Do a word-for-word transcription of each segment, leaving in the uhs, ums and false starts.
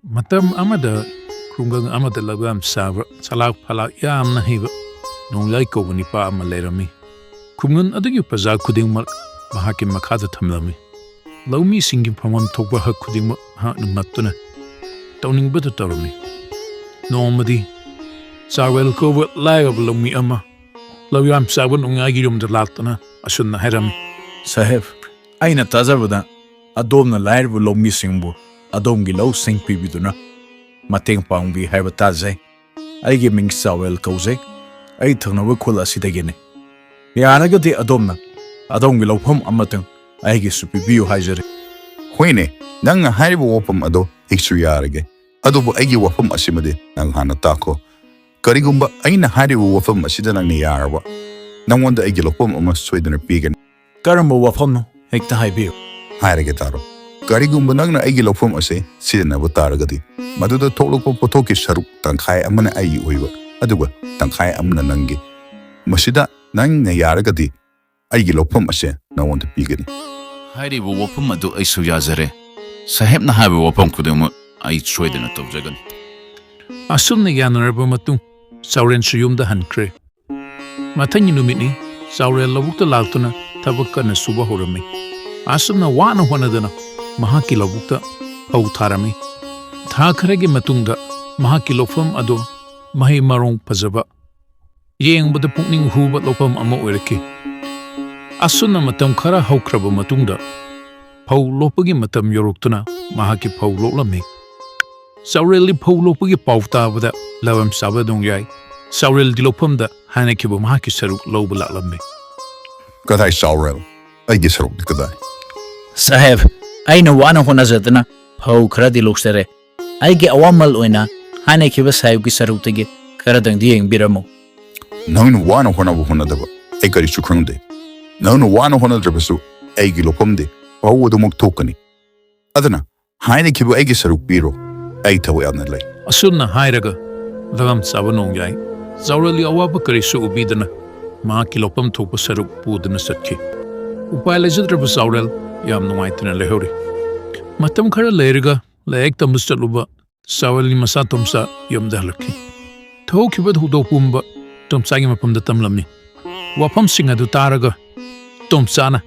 ꯃꯇꯝ ꯑꯃꯗ ꯈꯨꯡꯒꯪ ꯑꯃꯗ ꯂꯧ ꯌꯥꯝ ꯆꯥꯕ, ꯆꯂꯥꯛ ꯐꯂꯥꯛ ꯌꯥꯝꯅ ꯍꯩꯕ ꯅꯣꯡꯌꯥꯏ ꯀꯧꯕ ꯅꯤꯄꯥ ꯑꯃ ꯂꯩꯔꯝꯃꯤ꯫ ꯈꯨꯡꯒꯪ ꯑꯗꯨꯒꯤ ꯄ꯭ꯔꯖꯥ ꯈꯨꯗꯤꯡꯃꯛ ꯃꯍꯥꯛꯀꯤ ꯃꯈꯥꯗ ꯊꯝꯂꯝꯃꯤ꯫ ꯂꯧꯃꯤꯁꯤꯡꯒꯤ ꯐꯪꯐꯝ ꯊꯣꯛꯄ ꯍꯛ ꯈꯨꯗꯤꯡꯃꯛ ꯃꯍꯥꯛꯅ ꯃꯠꯇꯨꯅ ꯇꯧꯅꯤꯡꯕꯗꯨ ꯇꯧꯔꯝꯃꯤ꯫ ꯅꯣꯡꯃꯗꯤ ꯆꯥꯎꯔꯦꯜ ꯀꯧꯕ ꯂꯥꯏꯔꯕ ꯂꯧꯃꯤ ꯑꯃ ꯂꯧ ꯌꯥꯝ ꯆꯥꯕ ꯅꯣꯡꯌꯥꯏꯒꯤ ꯌꯨꯝꯗ ꯂꯥꯛꯇꯨꯅ ꯑꯁꯨꯝꯅ ꯍꯥꯏꯔꯝꯃꯤ꯫ "ꯁꯥꯍꯦꯕ, ꯑꯩꯅ ꯇꯥꯖꯕꯗ ꯑꯗꯣꯝꯅ ꯂꯥꯏꯔꯕ ꯂꯧꯃꯤꯁꯤꯡꯕꯨ ꯑꯗꯣꯝꯒꯤ ꯂꯧꯁꯤꯡ ꯄꯤꯕꯤꯗꯨꯅ ꯃꯇꯦꯡ ꯄꯥꯡꯕꯤ ꯍꯥꯏꯕ ꯇꯥꯖꯩ꯫ ꯑꯩꯒꯤ ꯃꯤꯡ ꯆꯥꯎꯔꯦꯜ ꯀꯧꯖꯩ꯫ ꯑꯩ ꯊꯪꯅꯕ ꯈꯨꯜ ꯑꯁꯤꯗꯒꯤꯅꯤ꯫ ꯌꯥꯔꯒꯗꯤ ꯑꯗꯣꯝꯅ ꯑꯗꯣꯝꯒꯤ ꯂꯧꯐꯝ ꯑꯃꯇꯪ ꯑꯩꯒꯤꯁꯨ ꯄꯤꯕꯤꯌꯨ ꯍꯥꯏꯖꯔꯤ꯫" "ꯍꯣꯏꯅꯦ, ꯅꯪꯅ ꯍꯥꯏꯔꯤꯕ ꯋꯥꯐꯝ ꯑꯗꯣ ꯑꯩꯁꯨ ꯌꯥꯔꯒꯦ꯫ ꯑꯗꯨꯕꯨ ꯑꯩꯒꯤ ꯋꯥꯐꯝ ꯑꯁꯤꯃꯗꯤ ꯅꯪ ꯍꯥꯟꯅ ꯇꯥꯈꯣ꯫ ꯀꯔꯤꯒꯨꯝꯕ ꯑꯩꯅ ꯍꯥꯏꯔꯤꯕ ꯋꯥꯐꯝ ꯑꯁꯤꯗ ꯅꯪꯅ ꯌꯥꯔꯕ, ꯅꯪꯉꯣꯟꯗ ꯑꯩꯒꯤ ꯂꯧꯐꯝ ꯑꯃ ꯁꯣꯏꯗꯅ ꯄꯤꯒꯅꯤ꯫" "ꯀꯔꯝꯕ ꯋꯥꯐꯝꯅꯣ? ꯍꯦꯛꯇ ꯍꯥꯏꯕꯤꯌꯨ꯫" "ꯍꯥꯏꯔꯒꯦ ꯇꯥꯔꯣ꯫ ꯀꯔꯤꯒꯨꯝꯕ ꯅꯪꯅ ꯑꯩꯒꯤ ꯂꯧꯐꯝ ꯑꯁꯤ ꯁꯤꯖꯤꯟꯅꯕ ꯇꯥꯔꯒꯗꯤ, ꯃꯗꯨꯗ ꯊꯣꯛꯂꯛꯄ ꯄꯣꯠꯊꯣꯛꯀꯤ ꯁꯔꯨꯛ ꯇꯪꯈꯥꯏ ꯑꯃꯅ ꯑꯩꯒꯤ ꯑꯣꯏꯕ, ꯑꯗꯨꯒ ꯇꯪꯈꯥꯏ ꯑꯃꯅ ꯅꯪꯒꯤ꯫ ꯃꯁꯤꯗ ꯅꯪꯅ ꯌꯥꯔꯒꯗꯤ ꯑꯩꯒꯤ ꯂꯧꯐꯝ ꯑꯁꯦ ꯅꯉꯣꯟꯗ ꯄꯤꯒꯅꯤ꯫" "ꯍꯥꯏꯔꯤꯕ ꯋꯥꯐꯝ ꯑꯗꯨ ꯑꯩꯁꯨ ꯌꯥꯖꯔꯦ꯫ ꯁꯥꯍꯦꯕꯅ ꯍꯥꯏꯕ ꯋꯥꯐꯝ ꯈꯨꯗꯤꯡꯃꯛ ꯑꯩ ꯁꯣꯏꯗꯅ ꯇꯧꯖꯒꯅꯤ꯫" ꯑꯁꯨꯝꯅ ꯌꯥꯅꯔꯕ ꯃꯇꯨꯡ ꯆꯥꯎꯔꯦꯟꯁꯨ ꯌꯨꯝꯗ ꯍꯟꯈ꯭ꯔꯦ꯫ ꯃꯊꯪꯒꯤ ꯅꯨꯃꯤꯠꯅꯤ꯫ ꯆꯥꯎꯔꯦꯜ ꯂꯧꯕꯨꯛꯇ ꯂꯥꯛꯇꯨꯅ ꯊꯕꯛ ꯀꯟꯅ ꯁꯨꯕ ꯍꯧꯔꯝꯃꯤ꯫ ꯑꯁꯨꯝꯅ ꯋꯥꯅ ꯍꯣꯠꯅꯗꯨꯅ ꯃꯍꯥꯛꯀꯤ ꯂꯧꯕꯨꯛꯇ ꯐꯧ ꯊꯥꯔꯝꯃꯤ꯫ ꯊꯥ ꯈꯔꯒꯤ ꯃꯇꯨꯡꯗ ꯃꯍꯥꯛꯀꯤ ꯂꯧꯐꯝ ꯑꯗꯨ ꯃꯍꯩ ꯃꯔꯣꯡ ꯐꯖꯕ, ꯌꯦꯡꯕꯗ ꯄꯨꯛꯅꯤꯡ ꯍꯨꯕ ꯂꯧꯐꯝ ꯑꯃ ꯑꯣꯏꯔꯛꯈꯤ꯫ ꯑꯁꯨꯝꯅ ꯃꯇꯝ ꯈꯔ ꯍꯧꯈ꯭ꯔꯕ ꯃꯇꯨꯡꯗ ꯐꯧ ꯂꯣꯛꯄꯒꯤ ꯃꯇꯝ ꯌꯧꯔꯛꯇꯨꯅ ꯃꯍꯥꯛꯀꯤ ꯐꯧ ꯂꯣꯛꯂꯝꯃꯤ꯫ ꯆꯥꯎꯔꯦꯜꯗꯤ ꯐꯧ ꯂꯣꯛꯄꯒꯤ ꯄꯥꯎ ꯇꯥꯕꯗ ꯂꯧ ꯌꯥꯝ ꯆꯥꯕ ꯅꯣꯡꯌꯥꯏ ꯆꯥꯎꯔꯦꯜꯒꯤ ꯂꯧꯐꯝꯗ ꯍꯥꯏꯅꯈꯤꯕ ꯃꯍꯥꯛꯀꯤ ꯁꯔꯨꯛ ꯂꯧꯕ ꯂꯥꯛꯂꯝꯃꯤ꯫ "ꯀꯗꯥꯏ ꯆꯥꯎꯔꯦꯜ? ꯑꯩꯒꯤ ꯁꯔꯨꯛꯇꯤ ꯀꯗꯥꯏ?" "ꯁꯥꯍꯦꯕ, ꯑꯩꯅ ꯋꯥꯅ ꯍꯣꯠꯅꯖꯗꯨꯅ ꯐꯧ ꯈꯔꯗꯤ ꯂꯣꯛꯆꯔꯦ꯫ ꯑꯩꯒꯤ ꯑꯋꯥꯃꯜ ꯑꯣꯏꯅ ꯍꯥꯏꯅꯈꯤꯕ ꯁꯥꯍꯦꯕꯀꯤ ꯁꯔꯨꯛꯇꯒꯤ ꯈꯔꯗꯪꯗꯤ ꯌꯦꯡꯕꯤꯔꯝꯃꯨ꯫" "ꯅꯪꯅ ꯋꯥꯅ ꯍꯣꯠꯅꯕ ꯍꯣꯠꯅꯗꯕ ꯑꯩ ꯀꯔꯤꯁꯨ ꯈꯪꯗꯦ꯫ ꯅꯪꯅ ꯋꯥꯅ ꯍꯣꯠꯅꯗ꯭ꯔꯕꯁꯨ ꯑꯩꯒꯤ ꯂꯧꯐꯝꯗꯤ ꯐꯧ ꯑꯗꯨꯃꯛ ꯊꯣꯛꯀꯅꯤ꯫ ꯑꯗꯨꯅ ꯍꯥꯏꯅꯈꯤꯕ ꯑꯩꯒꯤ ꯁꯔꯨꯛ ꯄꯤꯔꯣ꯫ ꯑꯩ ꯊꯕꯛ ꯌꯥꯝꯅ ꯂꯩ꯫" ꯑꯁꯨꯝꯅ ꯍꯥꯏꯔꯒ ꯂꯧ ꯌꯥꯝ ꯆꯥꯕ ꯅꯣꯡꯌꯥꯏ ꯆꯥꯎꯔꯦꯜꯒꯤ ꯑꯋꯥꯕ ꯀꯔꯤꯁꯨ ꯎꯕꯤꯗꯅ ꯃꯍꯥꯛꯀꯤ ꯂꯧꯐꯝ ꯊꯣꯛꯄ ꯁꯔꯨꯛ ꯄꯨꯗꯨꯅ ꯆꯠꯈꯤ꯫ ꯎꯄꯥꯏ ꯂꯩꯖꯗ꯭ꯔꯕ ꯆꯥꯎꯔꯦꯜ ꯌꯥꯝ ꯅꯨꯡꯉꯥꯏꯇꯅ ꯂꯩꯍꯧꯔꯤ꯫ ꯃꯇꯝ ꯈꯔ ꯂꯩꯔꯒ ꯂꯥꯏꯔꯤꯛ ꯇꯝꯕ ꯆꯠꯂꯨꯕ ꯁꯋꯜꯒꯤ ꯃꯆꯥ ꯇꯣꯝꯆꯥ ꯌꯨꯝꯗ ꯍꯜꯂꯛꯈꯤ꯫ ꯊꯣꯛꯈꯤꯕ ꯊꯧꯗꯣꯛ ꯄꯨꯝꯕ ꯇꯣꯝꯆꯥꯒꯤ ꯃꯐꯝꯗ ꯇꯝꯂꯝꯃꯤ꯫ ꯋꯥꯐꯝꯁꯤꯡ ꯑꯗꯨ ꯇꯥꯔꯒ ꯇꯣꯝꯆꯥꯅ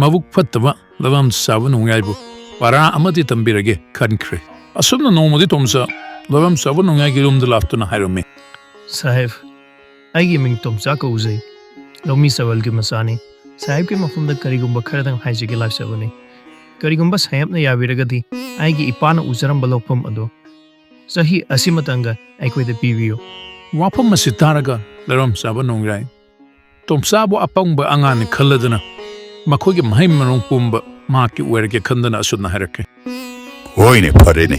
ꯃꯕꯨꯛ ꯐꯠꯇꯕ ꯂꯕꯥꯝ ꯁꯥꯕ ꯅꯣꯡꯌꯥꯏꯕꯨ ꯄꯔꯥ ꯑꯃꯗꯤ ꯇꯝꯕꯤꯔꯒꯦ ꯈꯟꯈ꯭ꯔꯦ꯫ ꯑꯁꯨꯝꯅ ꯅꯣꯡꯃꯗꯤ ꯇꯣꯝꯆꯥ ꯂꯕꯥꯝ ꯁꯥꯕ ꯅꯣꯡꯌꯥꯏꯒꯤ ꯌꯨꯝꯗ ꯂꯥꯛꯇꯨꯅ ꯍꯥꯏꯔꯝꯃꯤ꯫ "ꯁꯥꯍꯦꯕ, ꯑꯩꯒꯤ ꯃꯤꯡ ꯇꯣꯝꯆꯥ ꯀꯧꯖꯩ꯫ ꯂꯧꯃꯤ ꯁꯋꯜꯒꯤ ꯃꯆꯥꯅꯤ꯫ ꯁꯥꯍꯦꯕꯀꯤ ꯃꯐꯝꯗ ꯀꯔꯤꯒꯨꯝꯕ ꯈꯔꯗꯪ ꯍꯥꯏꯖꯒꯦ ꯂꯥꯛꯆꯕꯅꯤ꯫ ꯀꯔꯤꯒꯨꯝꯕ ꯁꯥꯍꯦꯕꯅ ꯌꯥꯕꯤꯔꯒꯗꯤ ꯑꯩꯒꯤ ꯏꯄꯥꯅ ꯎꯖꯔꯝꯕ ꯂꯧꯐꯝ ꯑꯗꯨ ꯆꯍꯤ ꯑꯁꯤꯃꯇꯪꯒ ꯑꯩꯈꯣꯏꯗ ꯄꯤꯕꯤꯌꯨ"꯫ ꯋꯥꯐꯝ ꯑꯁꯤ ꯇꯥꯔꯒ ꯂꯕꯥꯝ ꯁꯥꯕ ꯅꯣꯡꯌꯥꯏ ꯇꯣꯝꯆꯥꯕꯨ ꯑꯄꯪꯕ ꯑꯉꯥꯡꯅꯤ ꯈꯜꯂꯗꯨꯅ ꯃꯈꯣꯏꯒꯤ ꯃꯍꯩ ꯃꯔꯣꯡ ꯄꯨꯝꯕ ꯃꯍꯥꯛꯀꯤ ꯑꯣꯏꯔꯒꯦ ꯈꯟꯗꯨꯅ ꯑꯁꯨꯝꯅ ꯍꯥꯏꯔꯛꯈꯤ꯫ "ꯍꯣꯏꯅꯦ, ꯐꯔꯦꯅꯦ꯫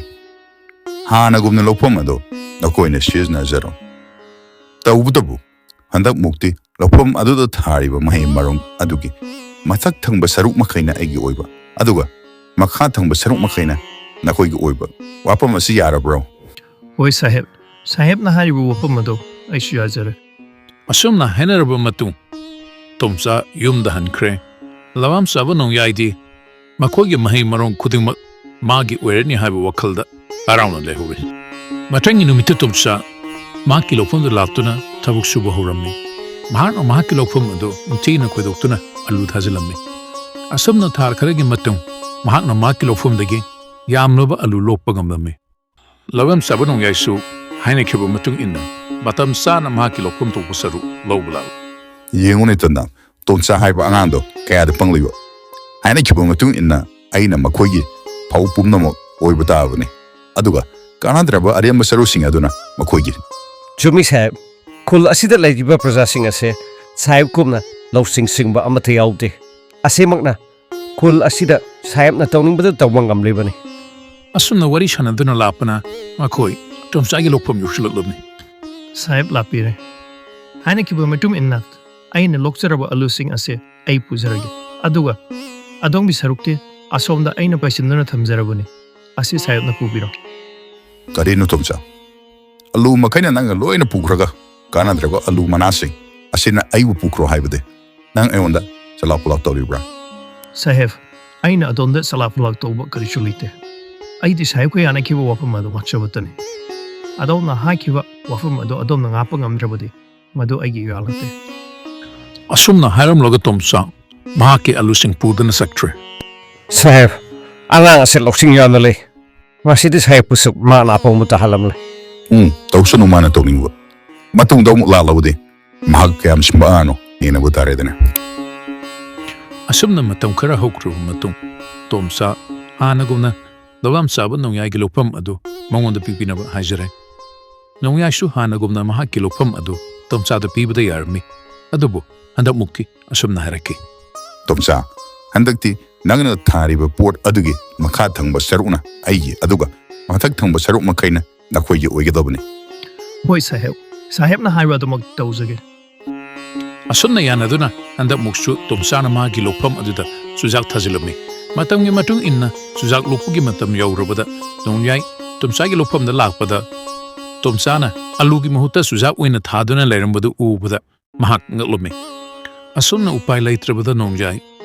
ꯍꯥꯟꯅꯒꯨꯝꯅ ꯂꯧꯐꯝ ꯑꯗꯨ ꯅꯈꯣꯏꯅ ꯁꯤꯖꯤꯟꯅꯖꯔꯣ꯫ ꯇꯧꯕꯇꯕꯨ ꯍꯟꯗꯛꯃꯨꯛꯇꯤ ꯂꯧꯐꯝ ꯑꯗꯨꯗ ꯊꯥꯔꯤꯕ ꯃꯍꯩ ꯃꯔꯣꯡ ꯑꯗꯨꯒꯤ ꯃꯊꯛ ꯊꯪꯕ ꯁꯔꯨꯛ ꯃꯈꯩꯅ ꯑꯩꯒꯤ ꯑꯣꯏꯕ, ꯑꯗꯨꯒ ꯃꯈꯥ ꯊꯪꯕ ꯁꯔꯨꯛ ꯃꯈꯩꯅ ꯅꯈꯣꯏꯒꯤ ꯑꯣꯏꯕ꯫ ꯋꯥꯐꯝ ꯑꯁꯤ ꯌꯥꯔꯕ꯭ꯔꯣ?" "ꯍꯣꯏ ꯁꯥꯍꯦꯕ, ꯁꯥꯍꯦꯕꯅ ꯍꯥꯏꯔꯤꯕ ꯋꯥꯐꯝ ꯑꯗꯨ ꯑꯩꯁꯨ ꯌꯥꯖꯔꯦ"꯫ ꯑꯁꯨꯝꯅ ꯍꯥꯏꯅꯔꯕ ꯃꯇꯨꯡ ꯇꯣꯝꯆꯥ ꯌꯨꯝꯗ ꯍꯟꯈ꯭ꯔꯦ꯫ ꯂꯕꯥꯝ ꯁꯥꯕ ꯅꯣꯡꯌꯥꯏꯗꯤ ꯃꯈꯣꯏꯒꯤ ꯃꯍꯩ ꯃꯔꯣꯡ ꯈꯨꯗꯤꯡꯃꯛ ꯃꯥꯒꯤ ꯑꯣꯏꯔꯅꯤ ꯍꯥꯏꯕ ꯋꯥꯈꯜꯗ ꯍꯔꯥꯎꯅ ꯂꯩꯍꯧꯔꯤ꯫ ꯃꯊꯪꯒꯤ ꯅꯨꯃꯤꯠꯇ ꯇꯣꯝꯆꯥ ꯃꯍꯥꯛꯀꯤ ꯂꯧꯐꯝꯗ ꯂꯥꯛꯇꯨꯅ ꯊꯕꯛ ꯁꯨꯕ ꯍꯧꯔꯝꯃꯤ꯫ ꯃꯍꯥꯛꯅ ꯃꯍꯥꯛꯀꯤ ꯂꯧꯐꯝ ꯑꯗꯨ ꯅꯤꯡꯊꯤꯅ ꯈꯣꯏꯗꯣꯛꯇꯨꯅ ꯑꯂꯨ ꯊꯥꯖꯤꯜꯂꯝꯃꯤ꯫ ꯑꯁꯨꯝꯅ ꯊꯥ ꯈꯔꯒꯤ ꯃꯇꯨꯡ ꯃꯍꯥꯛꯅ ꯃꯍꯥꯛꯀꯤ ꯂꯧꯐꯝꯗꯒꯤ ꯌꯥꯝꯂꯕ ꯑꯂꯨ ꯂꯣꯛꯄ ꯉꯝꯂꯝꯃꯤ꯫ ꯂꯕꯥꯝ ꯁꯥꯕ ꯅꯣꯡꯌꯥꯏꯁꯨ ꯍꯥꯏꯅꯈꯤꯕ ꯃꯇꯨꯡ ꯏꯟꯅ ꯃꯇꯝ ꯆꯥꯅ ꯃꯍꯥꯛꯀꯤ ꯂꯧꯐꯝ ꯊꯣꯛꯄ ꯁꯔꯨꯛ ꯂꯧꯕ ꯂꯥꯛꯂꯤ꯫ ꯌꯦꯡꯉꯨꯅꯦ ꯇꯟꯗꯥ, ꯇꯣꯝꯆꯥ ꯍꯥꯏꯕ ꯑꯉꯥꯡꯗꯣ ꯀꯌꯥꯗ ꯄꯪꯂꯤꯕ꯫ ꯍꯥꯏꯅꯈꯤꯕ ꯃꯇꯨꯡ ꯏꯟꯅ ꯑꯩꯅ ꯃꯈꯣꯏꯒꯤ ꯐꯧ ꯄꯨꯝꯅꯃꯛ ꯑꯣꯏꯕ ꯇꯥꯕꯅꯤ, ꯑꯗꯨꯒ ꯀꯥꯟꯅꯗ꯭ꯔꯕ ꯑꯔꯦꯝꯕ ꯁꯔꯨꯁꯤꯡ ꯑꯗꯨꯅ ꯃꯈꯣꯏꯒꯤ꯫ ꯆꯨꯝꯃꯤ ꯁꯥꯍꯦꯕ, ꯈꯨꯜ ꯑꯁꯤꯗ ꯂꯩꯔꯤꯕ ꯄ꯭ꯔꯖꯥꯁꯤꯡ ꯑꯁꯦ ꯁꯥꯍꯦꯕ ꯀꯨꯝꯅ ꯂꯧꯁꯤꯡ ꯁꯤꯡꯕ ꯑꯃꯠꯇ ꯌꯥꯎꯗꯦ꯫ ꯑꯁꯤꯃꯛꯅ ꯈꯨꯜ ꯑꯁꯤꯗ ꯁꯥꯍꯦꯕꯅ ꯇꯧꯅꯤꯡꯕꯗ ꯇꯧꯕ ꯉꯝꯂꯤꯕꯅꯤ꯫ ꯑꯁꯨꯝꯅ ꯋꯥꯔꯤ ꯁꯥꯟꯅꯗꯨꯅ ꯂꯥꯛꯄꯅ ꯃꯈꯣꯏ ꯇꯣꯝꯆꯥꯒꯤ ꯂꯧꯐꯝ ꯌꯧꯁꯤꯜꯂꯛꯂꯝꯃꯤ꯫ "ꯁꯥꯍꯦꯕ ꯂꯥꯛꯄꯤꯔꯦ꯫ ꯍꯥꯏꯅꯈꯤꯕ ꯃꯇꯨꯡ ꯏꯟꯅ ꯑꯩꯅ ꯂꯣꯛꯆꯔꯕ ꯑꯂꯨꯁꯤꯡ ꯑꯁꯦ ꯑꯩ ꯄꯨꯖꯔꯒꯦ, ꯑꯗꯨꯒ ꯑꯗꯣꯝꯒꯤ ꯁꯔꯨꯛꯇꯤ ꯑꯁꯣꯝꯗ ꯑꯩꯅ ꯄꯩꯁꯤꯟꯗꯨꯅ ꯊꯝꯖꯔꯕꯅꯤ꯫ ꯑꯁꯤ ꯁꯥꯍꯦꯕꯅ ꯄꯨꯕꯤꯔꯣ"꯫ "ꯀꯔꯤꯅꯣ ꯇꯣꯝꯆꯥ? ꯑꯂꯨ ꯃꯈꯩꯅ ꯅꯪꯅ ꯂꯣꯏꯅ ꯄꯨꯈ꯭ꯔꯒ ꯀꯥꯟꯅꯗ꯭ꯔꯕ ꯑꯂꯨ ꯃꯅꯥꯁꯤꯡ ꯑꯁꯤꯅ ꯑꯩꯕꯨ ꯄꯨꯈ꯭ꯔꯣ ꯍꯥꯏꯕꯗꯤ ꯅꯪ ꯑꯩꯉꯣꯟꯗ ꯆꯂꯥꯛ ꯄꯂꯥꯛ ꯇꯧꯔꯤꯕ꯭ꯔꯥ?" "ꯁꯥꯍꯦꯕ, ꯑꯩꯅ ꯑꯗꯣꯝꯗ ꯆꯂꯥꯛ ꯄꯂꯥꯛ ꯇꯧꯕ ꯀꯔꯤꯁꯨ ꯂꯩꯇꯦ"꯫ ꯑꯩꯗꯤ ꯁꯥꯍꯦꯕꯀ ꯌꯥꯅꯈꯤꯕ ꯋꯥꯐꯝ ꯑꯗꯨ ꯉꯥꯛꯆꯕꯇꯅꯤ꯫ ꯑꯗꯣꯝꯅ ꯍꯥꯏꯈꯤꯕ ꯋꯥꯐꯝ ꯑꯗꯨ ꯑꯗꯣꯝꯅ ꯉꯥꯛꯄ ꯉꯝꯗ꯭ꯔꯕꯗꯤ ꯃꯗꯨ ꯑꯩꯒꯤ ꯏꯔꯥꯜ ꯅꯠꯇꯦ꯫ ꯑꯁꯨꯝꯅ ꯍꯥꯏꯔꯝꯂꯒ ꯇꯣꯝꯆꯥ ꯃꯍꯥꯛꯀꯤ ꯑꯂꯨꯁꯤꯡ ꯄꯨꯗꯨꯅ ꯆꯠꯈ꯭ꯔꯦ꯫ ꯁꯥꯍꯦꯕ, ꯑꯉꯥꯡ ꯑꯁꯤ ꯂꯧꯁꯤꯡ ꯌꯥꯝꯅ ꯂꯩ꯫ ꯃꯁꯤꯗꯤ ꯁꯥꯍꯦꯕꯄꯨꯁꯨ ꯃꯥꯅ ꯑꯄꯥꯝꯕ ꯇꯥꯍꯜꯂꯝꯂꯦ꯫ ꯎꯝ, ꯇꯧꯁꯅꯨ ꯃꯥꯅ ꯇꯧꯅꯤꯡꯕ꯫ ꯃꯇꯨꯡꯗ ꯑꯃꯨꯛ ꯂꯥꯛꯂꯕꯗꯤ ꯃꯍꯥꯛ ꯀꯌꯥꯝ ꯁꯤꯡꯕ ꯑꯉꯥꯡꯅꯣ ꯌꯦꯡꯅꯕ ꯇꯥꯔꯦꯗꯅ꯫ ꯑꯁꯨꯝꯅ ꯃꯇꯝ ꯈꯔ ꯍꯧꯈ꯭ꯔꯕ ꯃꯇꯨꯡ ꯇꯣꯝꯆꯥ ꯍꯥꯟꯅꯒꯨꯝꯅ ꯂꯧꯌꯥꯝ ꯆꯥꯕ ꯅꯣꯡꯌꯥꯏꯒꯤ ꯂꯧꯐꯝ ꯑꯗꯨ ꯃꯉꯣꯟꯗ ꯄꯤꯕꯤꯅꯕ ꯍꯥꯏꯖꯔꯦ꯫ ꯅꯣꯡꯌꯥꯏꯁꯨ ꯍꯥꯟꯅꯒꯨꯝꯅ ꯃꯍꯥꯛꯀꯤ ꯂꯧꯐꯝ ꯑꯗꯨ ꯇꯣꯝꯆꯥꯗ ꯄꯤꯕꯗ ꯌꯥꯔꯝꯃꯤ꯫ ꯑꯗꯨꯕꯨ ꯍꯟꯗꯛꯃꯨꯛꯇꯤ ꯑꯁꯨꯝꯅ ꯍꯥꯏꯔꯛꯈꯤ꯫ ꯇꯣꯝꯆꯥ, ꯍꯟꯗꯛꯇꯤ ꯅꯪꯅ ꯊꯥꯔꯤꯕ ꯄꯣꯠ ꯑꯗꯨꯒꯤ ꯃꯈꯥ ꯊꯪꯕ ꯁꯔꯨꯛꯅ ꯑꯩꯒꯤ, ꯑꯗꯨꯒ ꯃꯊꯛ ꯊꯪꯕ ꯁꯔꯨꯛ ꯃꯈꯩꯅ ꯅꯈꯣꯏꯒꯤ ꯑꯣꯏꯒꯗꯕꯅꯤ꯫ ꯍꯣꯏ ꯁꯥꯍꯦꯕ, ꯁꯥꯍꯦꯕꯅ ꯍꯥꯏꯕ ꯑꯗꯨꯃꯛ ꯇꯧꯖꯒꯦ꯫ ꯑꯁꯨꯝꯅ ꯌꯥꯅꯗꯨꯅ ꯍꯟꯗꯛꯃꯨꯛꯁꯨ ꯇꯣꯝꯆꯥꯅ ꯃꯥꯒꯤ ꯂꯧꯐꯝ ꯑꯗꯨꯗ ꯆꯨꯖꯥꯛ ꯊꯥꯖꯤꯜꯂꯝꯃꯤ꯫ ꯃꯇꯝꯒꯤ ꯃꯇꯨꯡ ꯏꯟꯅ ꯆꯨꯖꯥꯛ ꯂꯣꯛꯄꯒꯤ ꯃꯇꯝ ꯌꯧꯔꯕꯗ ꯅꯣꯡꯌꯥꯏ ꯇꯣꯝꯆꯥꯒꯤ ꯂꯧꯐꯝꯗ ꯂꯥꯛꯄꯗ ꯇꯣꯝꯆꯥꯅ ꯑꯂꯨꯒꯤ ꯃꯍꯨꯠꯇ ꯆꯨꯖꯥꯛ ꯑꯣꯏꯅ ꯊꯥꯗꯨꯅ ꯂꯩꯔꯝꯕꯗꯨ ꯎꯕꯗ ꯃꯍꯥꯛ ꯉꯛꯂꯝꯃꯤ꯫ ꯑꯁꯨꯝꯅ ꯎꯄꯥꯏ ꯂꯩꯇ꯭ꯔꯕꯗ ꯅꯣꯡꯌꯥꯏ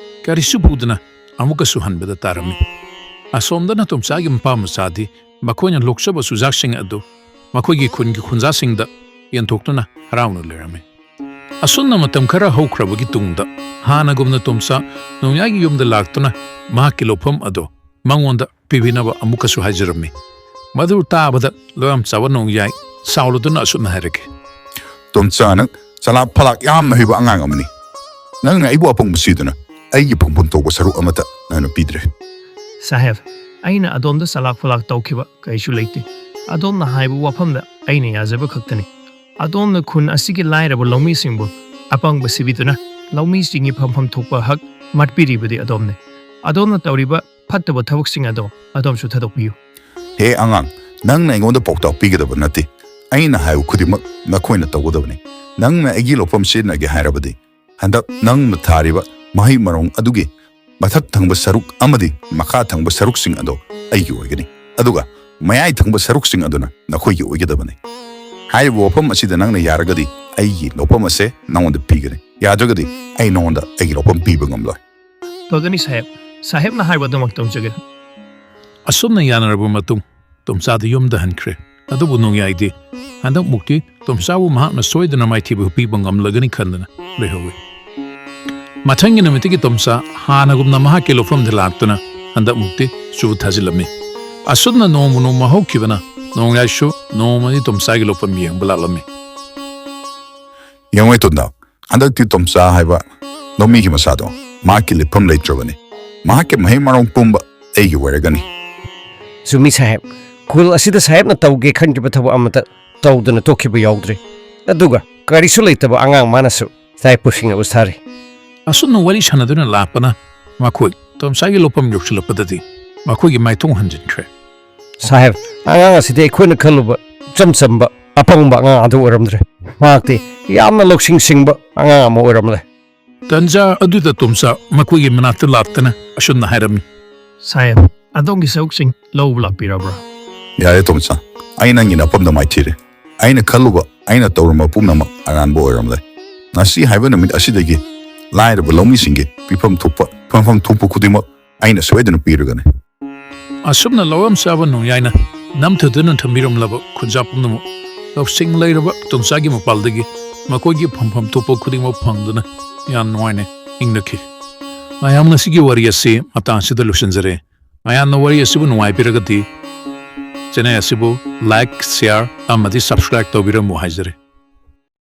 ꯀꯔꯤꯁꯨ ꯄꯨꯗꯅ ꯑꯃꯨꯛꯀꯁꯨ ꯍꯟꯕꯗ ꯇꯥꯔꯝꯃꯤ꯫ ꯑꯁꯣꯝꯗꯅ ꯇꯣꯝꯆꯥꯒꯤ ꯃꯄꯥ ꯃꯆꯥꯗꯤ ꯃꯈꯣꯏꯅ ꯂꯣꯛꯆꯕ ꯆꯨꯖꯥꯛꯁꯤꯡ ꯑꯗꯨ ꯃꯈꯣꯏꯒꯤ ꯈꯨꯟꯒꯤ ꯈꯨꯟꯖꯥꯁꯤꯡꯗ ꯌꯦꯟꯊꯣꯛꯇꯨꯅ ꯍꯔꯥꯎꯅ ꯂꯩꯔꯝꯃꯤ꯫ ꯑꯁꯨꯝꯅ ꯃꯇꯝ ꯈꯔ ꯍꯧꯈ꯭ꯔꯕꯒꯤ ꯇꯨꯡꯗ ꯍꯥꯟꯅꯒꯨꯝꯅ ꯇꯣꯝꯆꯥ ꯅꯣꯡꯌꯥꯏꯒꯤ ꯌꯨꯝꯗ ꯂꯥꯛꯇꯨꯅ ꯃꯍꯥꯛꯀꯤ ꯂꯧꯐꯝ ꯑꯗꯨ ꯃꯉꯣꯟꯗ ꯄꯤꯕꯤꯅꯕ ꯑꯃꯨꯛꯀꯁꯨ ꯍꯥꯏꯖꯔꯝꯃꯤ꯫ ꯃꯗꯨ ꯇꯥꯕꯗ ꯂꯧꯌꯥꯝ ꯆꯥꯕ ꯅꯣꯡꯌꯥꯏ ꯁꯥꯎꯂꯗꯨꯅ ꯑꯁꯨꯝꯅ ꯍꯥꯏꯔꯛꯈꯤ꯫ ꯇꯣꯝꯆꯥ, ꯅꯪ ꯆꯂꯥꯛ ꯐꯂꯥꯛ ꯌꯥꯝꯅ ꯍꯩꯕ ꯑꯉꯥꯡ ꯑꯃꯅꯤ꯫ ꯅꯪꯅ ꯑꯩꯕꯨ ꯑꯄꯪꯕ ꯁꯤꯗꯨꯅ ꯑꯩꯒꯤ ꯐꯪꯐꯝ ꯊꯣꯛꯄ ꯁꯔꯨꯛ ꯑꯃꯠꯇ ꯅꯪꯅ ꯄꯤꯗ꯭ꯔꯦ꯫ ꯁꯥꯍꯦꯕ, ꯑꯩꯅ ꯑꯗꯣꯝꯗ ꯆꯂꯥꯛ ꯐꯂꯥꯛ ꯇꯧꯈꯤꯕ ꯀꯩꯁꯨ ꯂꯩꯇꯦ꯫ ꯑꯗꯣꯝꯅ ꯍꯥꯏꯕ ꯋꯥꯐꯝꯗ ꯑꯩꯅ ꯌꯥꯖꯕ ꯈꯛꯇꯅꯤ꯫ ꯑꯗꯣꯝꯅ ꯈꯨꯟ ꯑꯁꯤꯒꯤ ꯂꯥꯏꯔꯕ ꯂꯧꯃꯤꯁꯤꯡꯕꯨ ꯑꯄꯪꯕ ꯁꯤꯕꯤꯗꯨꯅ ꯂꯧꯃꯤꯁꯤꯡꯒꯤ ꯐꯪꯐꯝ ꯊꯣꯛꯄ ꯍꯛ ꯃꯠꯄꯤꯔꯤꯕꯗꯤ ꯑꯗꯣꯝꯅꯤ꯫ ꯑꯗꯣꯝꯅ ꯇꯧꯔꯤꯕ ꯐꯠꯇꯕ ꯊꯕꯛꯁꯤꯡ ꯑꯗꯣ ꯑꯗꯣꯝꯁꯨ ꯊꯥꯗꯣꯛꯄꯤꯌꯨ꯫ ꯍꯦ ꯑꯉꯥꯡ, ꯅꯪꯅ ꯑꯩꯉꯣꯟꯗ ꯄꯥꯎꯇꯥꯛ ꯄꯤꯒꯗꯕ ꯅꯠꯇꯦ꯫ ꯑꯩꯅ ꯍꯥꯏꯕ ꯈꯨꯗꯤꯡꯃꯛ ꯅꯈꯣꯏꯅ ꯇꯧꯒꯗꯕꯅꯤ꯫ ꯅꯪꯅ ꯑꯩꯒꯤ ꯂꯧꯐꯝ ꯁꯤꯖꯤꯟꯅꯒꯦ ꯍꯥꯏꯔꯕꯗꯤ ꯍꯟꯗꯛ ꯅꯪꯅ ꯊꯥꯔꯤꯕ ꯃꯍꯩ ꯃꯔꯣꯡ ꯑꯗꯨꯒꯤ ꯃꯊꯛ ꯊꯪꯕ ꯁꯔꯨꯛ ꯑꯃꯗꯤ ꯃꯈꯥ ꯊꯪꯕ ꯁꯔꯨꯛꯁꯤꯡ ꯑꯗꯣ ꯑꯩꯒꯤ ꯑꯣꯏꯒꯅꯤ, ꯑꯗꯨꯒ ꯃꯌꯥꯏ ꯊꯪꯕ ꯁꯔꯨꯛꯁꯤꯡ ꯑꯗꯨꯅ ꯅꯈꯣꯏꯒꯤ ꯑꯣꯏꯒꯗꯕꯅꯤ꯫ ꯍꯥꯏꯔꯤꯕ ꯋꯥꯐꯝ ꯑꯁꯤꯗ ꯅꯪꯅ ꯌꯥꯔꯒꯗꯤ ꯑꯩꯒꯤ ꯂꯧꯐꯝ ꯑꯁꯦ ꯅꯉꯣꯟꯗ ꯄꯤꯒꯅꯤ, ꯌꯥꯗ꯭ꯔꯒꯗꯤ ꯑꯩ ꯅꯉꯣꯟꯗ ꯑꯩꯒꯤ ꯂꯧꯐꯝ ꯄꯤꯕ ꯉꯝꯂꯣꯏ꯫ ꯐꯒꯅꯤ ꯁꯥꯍꯦꯕ, ꯁꯥꯍꯦꯕꯅ ꯍꯥꯏꯕ ꯑꯗꯨꯃꯛ ꯇꯧꯖꯒꯦ꯫ ꯑꯁꯨꯝꯅ ꯌꯥꯅꯔꯕ ꯃꯇꯨꯡ ꯇꯣꯝꯆꯥꯗꯤ ꯌꯨꯝꯗ ꯍꯟꯈ꯭ꯔꯦ꯫ ꯑꯗꯨꯕꯨ ꯅꯣꯡꯌꯥꯏꯗꯤ ꯍꯟꯗꯛꯃꯨꯛꯇꯤ ꯇꯣꯝꯆꯥꯕꯨ ꯃꯍꯥꯛꯅ ꯁꯣꯏꯗꯅ ꯃꯥꯏꯊꯤꯕ ꯄꯤꯕ ꯉꯝꯂꯒꯅꯤ ꯈꯟꯗꯨꯅ ꯂꯩꯍꯧꯏ꯫ ꯃꯊꯪꯒꯤ ꯅꯨꯃꯤꯠꯇꯒꯤ ꯇꯣꯝꯆꯥ ꯍꯥꯟꯅꯒꯨꯝꯅ ꯃꯍꯥꯛꯀꯤ ꯂꯧꯐꯝꯗ ꯂꯥꯛꯇꯨꯅ ꯍꯟꯗꯛꯃꯨꯛꯇꯤ ꯆꯨ ꯊꯥꯖꯤꯜꯂꯝꯃꯤ꯫ ꯑꯁꯨꯝꯅ ꯅꯣꯡꯃ ꯅꯣꯡꯃ ꯍꯧꯈꯤꯕꯅ ꯅꯣꯡꯌꯥꯏꯁꯨ ꯅꯣꯡꯃꯗꯤ ꯇꯣꯝꯆꯥꯒꯤ ꯂꯧꯐꯝ ꯌꯦꯡꯕ ꯂꯥꯛꯂꯝꯃꯤ꯫ ꯌꯦꯡꯉꯣꯏ ꯇꯣꯟꯗꯥ, ꯍꯟꯗꯛꯇꯤ ꯇꯣꯝꯆꯥ ꯍꯥꯏꯕ ꯂꯧꯃꯤꯒꯤ ꯃꯆꯥꯗꯣ ꯃꯍꯥꯛꯀꯤ ꯂꯩꯐꯝ ꯂꯩꯇ꯭ꯔꯕꯅꯤ꯫ ꯃꯍꯥꯛꯀꯤ ꯃꯍꯩ ꯃꯔꯣꯡ ꯄꯨꯝꯕ ꯑꯩꯒꯤ ꯑꯣꯏꯔꯒꯅꯤ꯫ ꯆꯨꯝꯃꯤ ꯁꯥꯍꯦꯕ, ꯈꯨꯜ ꯑꯁꯤꯗ ꯁꯥꯍꯦꯕꯅ ꯇꯧꯒꯦ ꯈꯟꯈꯤꯕ ꯊꯕꯛ ꯑꯃꯠꯇ ꯇꯧꯗꯅ ꯇꯣꯛꯈꯤꯕ ꯌꯥꯎꯗ꯭ꯔꯤ꯫ ꯑꯗꯨꯒ ꯀꯔꯤꯁꯨ ꯂꯩꯇꯕ ꯑꯉꯥꯡ ꯃꯥꯅꯁꯨ ꯁꯥꯍꯦꯕ ꯄꯨꯁꯤꯡꯅꯕ ꯁꯥꯔꯤ꯫ ꯑꯁꯨꯝꯅ ꯋꯥꯔꯤ ꯁꯥꯟꯅꯗꯨꯅ ꯂꯥꯛꯄꯅ ꯃꯈꯣꯏ ꯇꯣꯝꯆꯥꯒꯤ ꯂꯧꯐꯝ ꯌꯧꯁꯤꯜꯂꯛꯄꯗꯗꯤ ꯃꯈꯣꯏꯒꯤ ꯃꯥꯏꯊꯣꯡ ꯍꯟꯖꯤꯟꯈ꯭ꯔꯦ꯫ ꯁꯥꯍꯦꯕ, ꯑꯉꯥꯡ ꯑꯁꯤꯗꯤ ꯑꯩꯈꯣꯏꯅ ꯈꯜꯂꯨꯕ ꯏꯆꯝ ꯆꯝꯕ ꯑꯄꯪꯕ ꯑꯉꯥꯡ ꯑꯗꯨ ꯑꯣꯏꯔꯝꯗ꯭ꯔꯦ꯫ ꯃꯍꯥꯛꯇꯤ ꯌꯥꯝꯅ ꯂꯧꯁꯤꯡ ꯁꯤꯡꯕ ꯑꯉꯥꯡ ꯑꯃ ꯑꯣꯏꯔꯝꯂꯦ꯫ ꯇꯟꯖꯥ ꯑꯗꯨꯗ ꯇꯣꯝꯆꯥ ꯃꯈꯣꯏꯒꯤ ꯃꯅꯥꯛꯇ ꯂꯥꯛꯇꯅ ꯑꯁꯨꯝꯅ ꯍꯥꯏꯔꯝꯃꯤ꯫ ꯁꯥꯍꯦꯕ, ꯑꯗꯣꯝꯒꯤ ꯁꯔꯨꯛꯁꯤꯡ ꯂꯧꯕ ꯂꯥꯛꯄꯤꯔꯕ꯭ꯔꯥ? ꯌꯥꯔꯦ ꯇꯣꯝꯆꯥ, ꯑꯩ ꯅꯪꯒꯤ ꯅꯐꯝꯗ ꯃꯥꯏꯊꯤꯔꯦ꯫ ꯑꯩꯅ ꯈꯜꯂꯨꯕ, ꯑꯩꯅ ꯇꯧꯔꯝꯕ ꯄꯨꯝꯅꯃꯛ ꯑꯔꯥꯟꯕ ꯑꯣꯏꯔꯝꯂꯦ꯫ ꯉꯁꯤ ꯍꯥꯏꯕ ꯅꯨꯃꯤꯠ ꯑꯁꯤꯗꯒꯤ ꯂꯥꯏꯔꯕ ꯂꯧꯃꯤꯁꯤꯡꯒꯤ ꯄꯤꯐꯝ ꯊꯣꯛꯄ ꯐꯪꯐꯝ ꯊꯣꯛꯄ ꯈꯨꯗꯤꯡꯃꯛ ꯑꯩꯅ ꯁꯣꯏꯗꯅ ꯄꯤꯔꯒꯅꯤ꯫ ꯑꯁꯨꯝꯅ ꯂꯧꯔꯝ ꯆꯥꯕ ꯅꯣꯡꯌꯥꯏꯅ ꯅꯝꯊꯗꯨꯅ ꯊꯝꯕꯤꯔꯝꯂꯕ ꯈꯨꯟꯖꯥ ꯄꯨꯝꯅꯃꯛ ꯂꯧꯁꯤꯡ ꯂꯩꯔꯕ ꯇꯣꯝꯆꯥꯒꯤ ꯃꯄꯥꯜꯗꯒꯤ ꯃꯈꯣꯏꯒꯤ ꯐꯪꯐꯝ ꯊꯣꯛꯄ ꯈꯨꯗꯤꯡꯃꯛ ꯐꯪꯗꯨꯅ ꯌꯥꯝ ꯅꯨꯡꯉꯥꯏꯅ ꯍꯤꯡꯅꯈꯤ꯫ ꯃꯌꯥꯝ, ꯉꯁꯤꯒꯤ ꯋꯥꯔꯤ ꯑꯁꯤ ꯃꯇꯥꯡ ꯑꯁꯤꯗ ꯂꯣꯏꯁꯤꯟꯖꯔꯦ꯫ ꯃꯌꯥꯝꯅ ꯋꯥꯔꯤ ꯑꯁꯤꯕꯨ ꯅꯨꯡꯉꯥꯏꯕꯤꯔꯒꯗꯤ ꯆꯦꯅꯦꯜ ꯑꯁꯤꯕꯨ like, share ꯑꯃꯗꯤ subscribe ꯇꯧꯕꯤꯔꯝꯃꯨ ꯍꯥꯏꯖꯔꯤ꯫